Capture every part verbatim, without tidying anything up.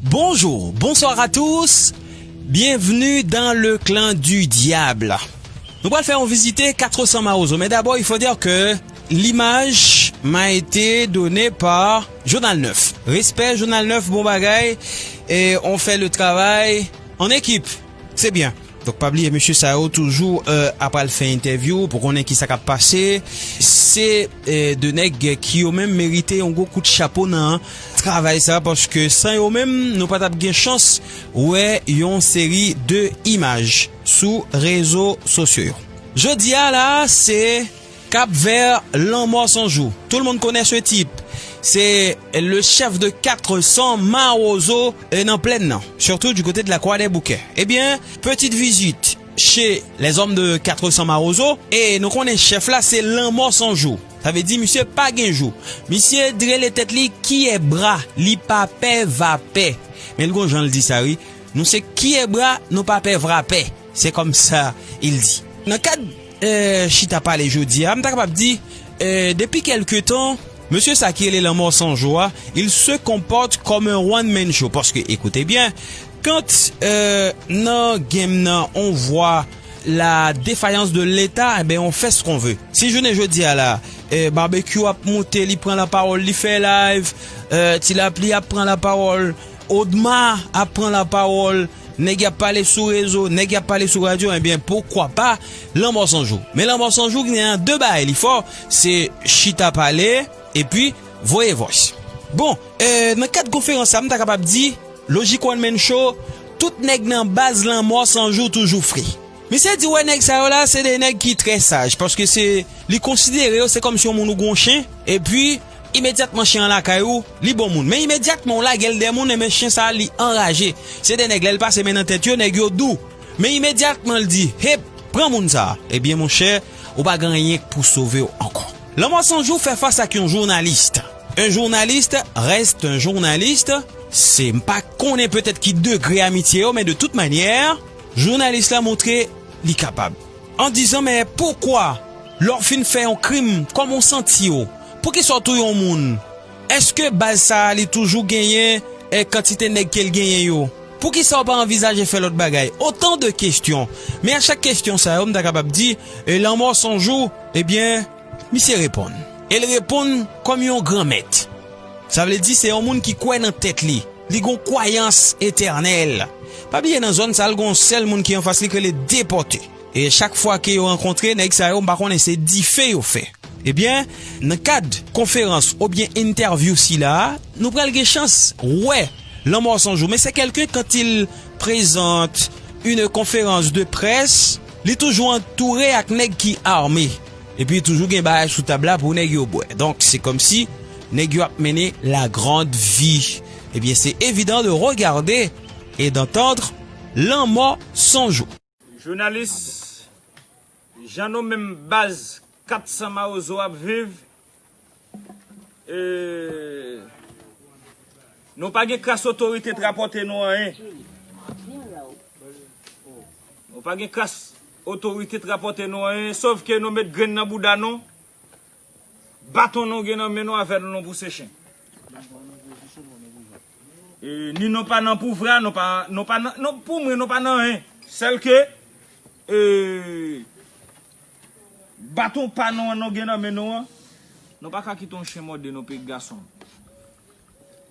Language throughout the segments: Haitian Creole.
Bonjour, bonsoir à tous. Bienvenue dans le clan du diable. Nou pral fè yon vizite quatre cents Mawozo, mais d'abord, il faut dire que l'image m'a été donnée par Jounal neuf. Respect, Jounal neuf, bon bagay. Et on fait le travail en équipe. C'est bien. Donk, pa bliye, mesye sa yo toujou, euh, ap al fè entèvyou pou konnen ki sa k ap pase. Se, euh, de nèg ki yo menm merite yon gwo kout chapo nan travay sa, paske san yo menm, nou pa t ap gen chans wè yon seri de imaj sou rezo sosyo yo. Jodi a la, se Cap Vert, Lanmò San Jou. Tout le monde connaît ce type. C'est le chef de quatre cents Mawozo, euh, nan plèn nan, surtout du côté de la Croix des Bouquets. Eh bien, petite visite chez les hommes de quatre cents Mawozo, e nou konnen chèf la se Lanmò San Jou. Sa vle di misye pa gen jou. Misye rele tèt li Kiyèbra, li pa pè vapè. Men l gon jan l di sa wi. Nou se Kiyèbra, nou pa pè vrapè. C'est comme ça il dit. Nan kad, euh, chita pale jodi a, m ta kapab di, euh, depi kèlke tan, mesye sa ki rele Lanmò San Jou a, il se comporte comme un one man show. Paske, écoutez bien, quand, euh, nan game nan, on voit la défaillance de l'État, eh ben, on fait ce qu'on veut. Si jounen jodi a la, euh, Barbecue ap monte, li pran lapawòl, li fè live, euh, Ti Lapli ap pran lapawòl, Odma ap pran lapawòl, nèg y ap pale sou rezo, nèg y ap pale sou radyo, ebyen, poukwa pa Lanmò San Jou. Men Lanmò San Jou gen de bagay li fò, se chita pale, epi voye voice. Bon, euh, nan kad konferans sa, m ta kapab di, lojik one man show, tout nèg nan baz Lanmò San Jou toujou fre. Misye di, wè, nèg sa yo la, se de nèg ki trè saj, paske se, li konsidere yo, se kòmsi yon moun ou gon chen, epi, imedyatman chen an lakay ou, li bon moun. Men imedyatman ou lage l dèyè moun, enben chen sa a, li anraje. Se de nèg, lè l pase men nan tèt yo, nèg yo dou. Men imedyatman l di, hep, pran moun sa a. Ebyen, monchè, ou pa gen anyen k pou sove w ankò. Lanmò San Jou fè fas ak yon jounalis. Un journaliste reste un journaliste. Se, m pa konnen petèt ki degre amitye yo, men de tout manyè, jounalis la montre li kapab. An dizan, men poukwa, lè w fin fè yon krim, kòman w santi w? Poukisa w touye yon moun? Èske baz sa a li toujou genyen, eh, kantite nèg ke l genyen yo? Poukisa w pa anvizaje fè lòt bagay? Otan de kesyon. Men a chak kesyon sa yo, m ta kapab di, eh, Lanmò San Jou, ebyen, misye reponn. E l reponn kòm yon granmèt. Sa vle di se yon moun ki kwè nan tèt li. Li gon kwayans etènèl. Pa bliye nan zòn sa, l gon sèl moun ki anfas li k rele Depòte. E chak fwa ke yo rankontre, nèg sa yo, m pa konnen se dife yo fè. Ebyen, nan kad konferans oubyen entèvyou sila a, nou pral gen chans wè Lanmò San Jou. Men se kèlken, quand il présente une conférence de presse, li toujou antoure ak nèg ki ame. Epi toujou gen bagay sou tab la pou nèg yo bwè. Donk, se kòmsi nèg yo ap mennen la grande vie. Ebyen, se évident de regarder et d'entendre Lanmò San Jou. Jounalis, jan nou menm baz kat san Mawozo ap viv, e, nou pa gen kras otorite t rapòte nou anyen. Nou pa gen kras otorite t rapòte nou anyen, sòf ke nou met grenn nan bouda nou, baton nou gen nan men nou, avè nou nou pouse chen. E, ni nou pa nan pouvwa, nou pa, nou pa nan, nou, pou mwen, nou pa nan anyen. Sèl ke, e, baton pa nou an nou gen nan men nou an, nou pa ka kite yon chen mòde nou, peyi gason.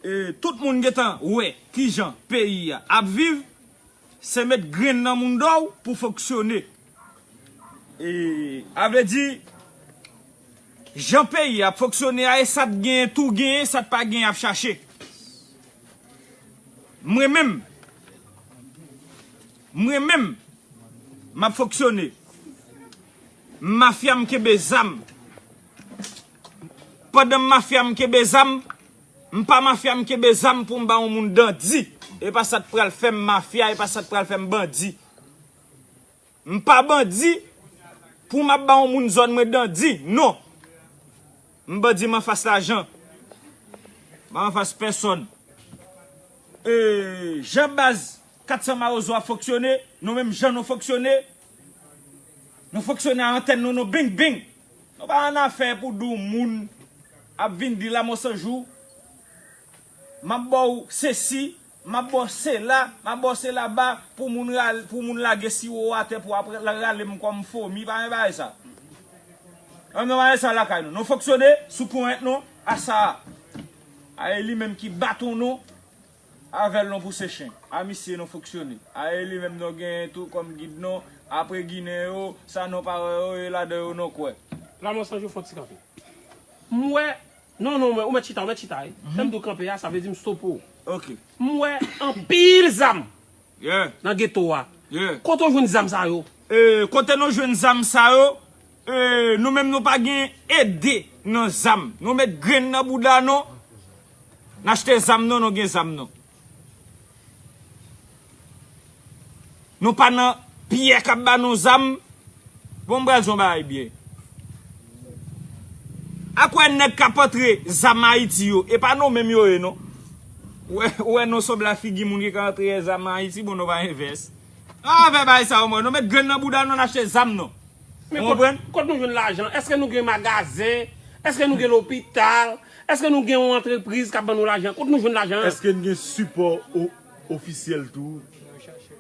E, tout moun gentan wè kijan peyi a ap viv, se met grenn nan mouda w pou fonksyone. E, a vle di, jan peyi a ap fonksyone a, e sa t genyen tou genyen, sa t pa genyen ap chache. Mwen menm, mwen menm, m ap fonksyone. M mafya, m kenbe zam. Pandan m mafya, m kenbe zam, m pa mafya, m kenbe zam pou m ba yon moun dandi. E pa sa t pral fè m mafya, e pa sa t pral fè m bandi. M pa bandi pou m ap ba yon moun zòn mwen dandi, non. M bandi, m anfas lajan. M pa anfas pèsòn. E, jan baz kat san Mawozo ap fonksyone, nou menm jan nou fonksyone, nou fonksyone a antèn nou, nou bing bing. Nou pa annafè pou di w moun ap vin di Lanmò San Jou, m ap ba w sesi, M ap ba w sela, m ap ba w sela ba pou moun, pou moun lage siwo atè pou ap rale m kòm fomi. Pa gen bagay sa. An, nou pa gen sa lakay nou. Nou fonksyone sou ponyèt nou a sa a. A e li menm ki baton nou avè l nou pouse chen. A misye nou fonksyone. A e li menm nou genyen tou kòm gid nou. Apre Ginen yo, sa nou pa wè yo, e ladan yo nou kwè. Lanmò San Jou fè yon ti kanpe. M wè, non, non, ou mèt chita, ou mèt chita wi. Fè m di w kanpe a, sa vle di m stope w. Ok. M wè anpil zam nan geto a. Kote w jwenn zam sa yo? E, kote nou jwenn zam sa yo? E, nou menm nou pa gen ede nan zam. Nou met grenn nan bouda nou. N achte zam nou, nou gen zam nou. Nou pa nan pyè k ap ba nou zam. Bon, m pral di yon bagay byen. Akwè nèg k ap antre zam Ayiti yo, e pa nou menm yo ye non. Ou wè, ou wè nou sanble a figi moun ki ka antre zam Ayiti, bon, nou pa gen vès. Ann fè bagay sa yo, mwen. Nou met grenn nan bouda nou, n achte zam nou. Men ou konprann? Kot nou jwenn lajan? Èske nou gen magazen? Èske nou gen lopital? Èske nou gen yon antrepriz k ap ban nou lajan? Kot nou jwenn lajan an? Èske n gen sipò o- ofisyèl tou?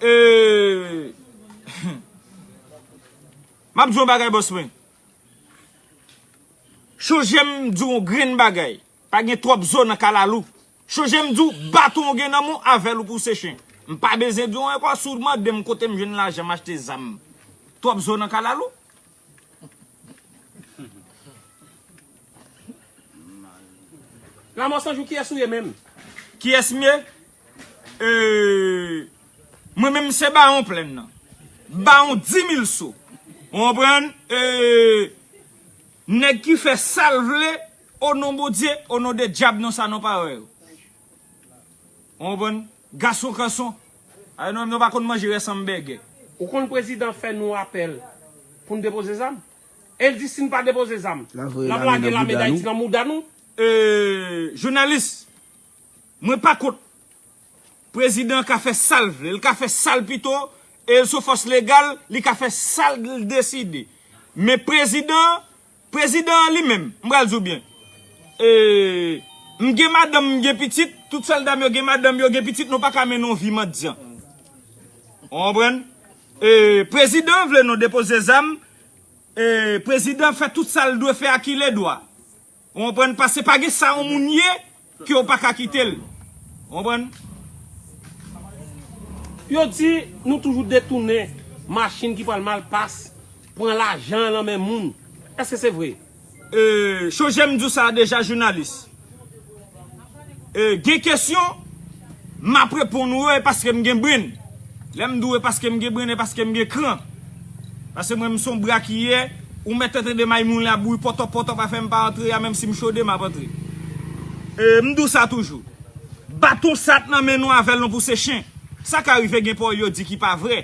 E, m ap di yon bagay, bòs mwen. Chonje m di w yon grenn bagay. Pa gen twòp zo nan kalalou. Chonje m di w, baton w gen nan men w, avè l ou pouse chen. M pa bezwen di w ankò, si w mande m kote m jwenn lajan m achte zam. Twòp zo nan kalalou. Lanmò San Jou, kiyès ou ye menm? Kiyès m ye? E, mwen menm se Bawon Plèn nan. Bawon Dimil So. Ou konprann? E, nèg ki fè sa l vle, o non Bondye, o non de dyab, non sa nou pa wè yo. Ou konprann? Gason kanson. Ay, nou menm nou pa konn manje rès anbègè. Ou konn prezidan fè nou apèl pou n depoze zam? E l di si n pa depoze zam, l ap lage lame Dayiti nan mouda nou. E, jounalis, mwen pa kont. Prezidan an ka fè sa l vle, l ka fè sa l pito, e l sou fòs legal, li ka fè sa l deside. Men prezidan an, prezidan an li menm, m pral di w byen. E, m gen madanm, m gen pitit, tout sòlda m yo gen madanm, yo gen pitit, nou pa ka mennen yon vi mandyan. Ou konprann? E, prezidan an vle nou depoze zam, e, prezidan an fè tout sa l dwe fè a ki ledwa. Ou konprann? Paske pa gen sa yon moun ye ke w pa ka kite l. Ou konprann? Yo di nou toujou detounen machin ki pral Malpas, pran lajan nan men moun. Èske se vre? E, chonje m di w sa deja, jounalis. E, gen kesyon, m ap reponn ou, e paske m gen brenn. Lè m di w e paske m gen brenn, e paske m gen kran. Paske mwen, m se yon bra ki ye, ou mèt tande may moulen ap bouyi pòtòp, pòtòp, afè m pa antre a, menm si m chode, m ap antre. E, m di w sa toujou. Baton sa t nan men nou avè l nou pouse chen. Sa ka rive gen pa w yo di ki pa vre.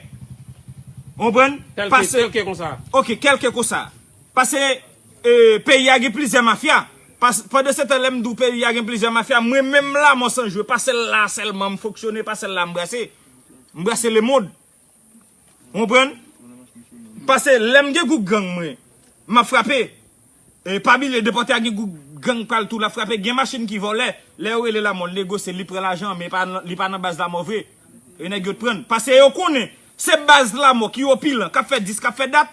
Ou konprann? Pase, kèlke konsa. Ok, kèlke konsa. Pase, e, peyi a gen plizyè mafya. Pas-, pandan se tan lè m di w peyi a gen plizyè mafya, mwen menm Lanmò San Jou, pa sèl la sèlman m fonksyone, pa sèl la m brase. M brase lemonn. Ou konprann? Pase lè m gen gwoup gang mwen, m ap frape. E pa bliye, nenpòt a gen gwoup gang pral tou, l ap frape. Gen machin ki vòlè. Lè yo rele Lanmò, l negosye, li pran lajan, men li pa nan, li pa nan baz Lanmò vre. E nèg yo t pran. Pase yo konnen, se baz Lanmò ki opilan, k ap fè dis, k ap fè dat,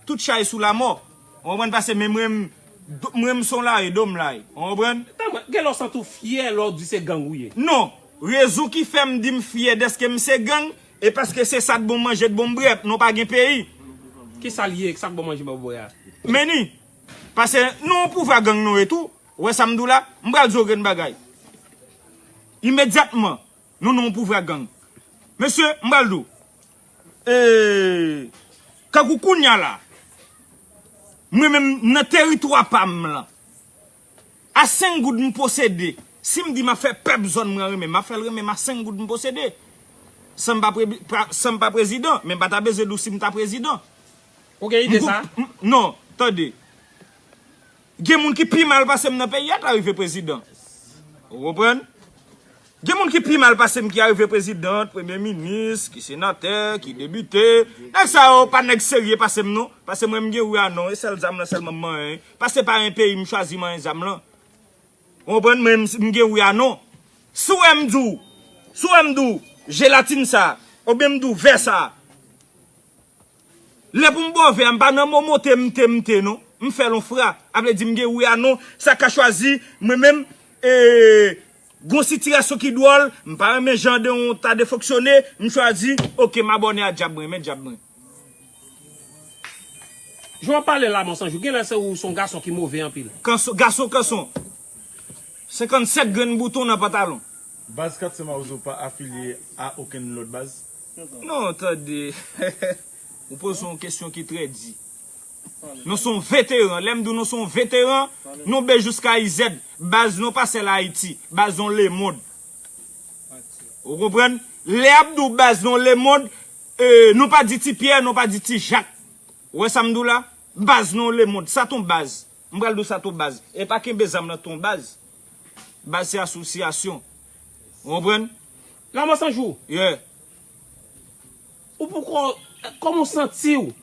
tout chay sou Lanmò. Ou konprann? Pase men mwen, m, mwen m se yon lari, do m lari. Ou konprann? Tann mwen, gen lè w santi w fyè lè w di se gang ou ye. Non. Rezon ki fè m di m fyè dèske m se gang, e paske se sa t bon manje, t bon bwè, nou pa gen peyi. Kisa l ye, sa k bon manje, bon bwè a? Meni. Pase nou yon pouvwa gang nou ye tou. Ou wè sa m di w la? M pral di w grenn bagay. Imedyatman, nou nan yon pouvwa gang. Mesye, m pral di w. E, kankou kounye a la, mwen menm nan teritwa pa m lan, a senk goud m posede. Si m di m ap fè pèp zòn mwen renmen m, m ap fè l renmen m a senk goud m posede. San m pa pre-, pa, san m pa prezidan, men m pa ta bezwen di w si m ta prezidan. Ou gen ide sa? M, non, tande. Gen moun ki pi mal pase m nan peyi a ta rive prezidan. Ou konprann? Gen moun ki pi mal pase m ki arive prezidan, premye minis, ki senatè, ki depite. Nèg sa yo pa nèg serye pase m non. Pase mwen m gen wi a non, e sèl zam lan sèlman m manyen. Pase pa yon peyi m chwazi manyen zam lan. Ou konprann? Mwen m, m gen wi a non. Si w wè m di w, Si w wè m di w jelatin sa, oubyen m di w vè sa, lè pou m ba w vè a, m pa nan mo mote m te, m te, non. M fè l on fra. A vle di m gen wi a non. Sa ka chwazi, mwen menm, e, gon sitiyasyon ki dwòl, m pa renmen jan de yon ta de fonksyone, m chwazi, oke, m abòne a dyab mwen, men dyab mwen. Jan w ap pale la, Monsonjou, genlè se ou se yon gason ki move anpil. Kanson, gason kanson. Senkannsèt grenn bouton nan pantalon. Baz Katse Mawozo pa afilye a okenn lòt baz? Non, tande. Ou poze yon kesyon ki trè di. Nou se yon veteran. Lè m di w nou se yon veteran, nou be jiska izèd. Baz nou pa sèl Ayiti. Baz nou lemonn. Ou konprann? Lè y ap di w baz nou lemonn, e, nou pa di Ti Pyè, nou pa di Ti Jak. Ou wè sa m di w la? Baz nou lemonn. Sa t on baz. M pral di w sa t on baz. E pa kenbe zam nan t on baz. Baz se asosyasyon. Ou konprann? La, Monsonjou, Yeah. ou poko, kòman w santi w?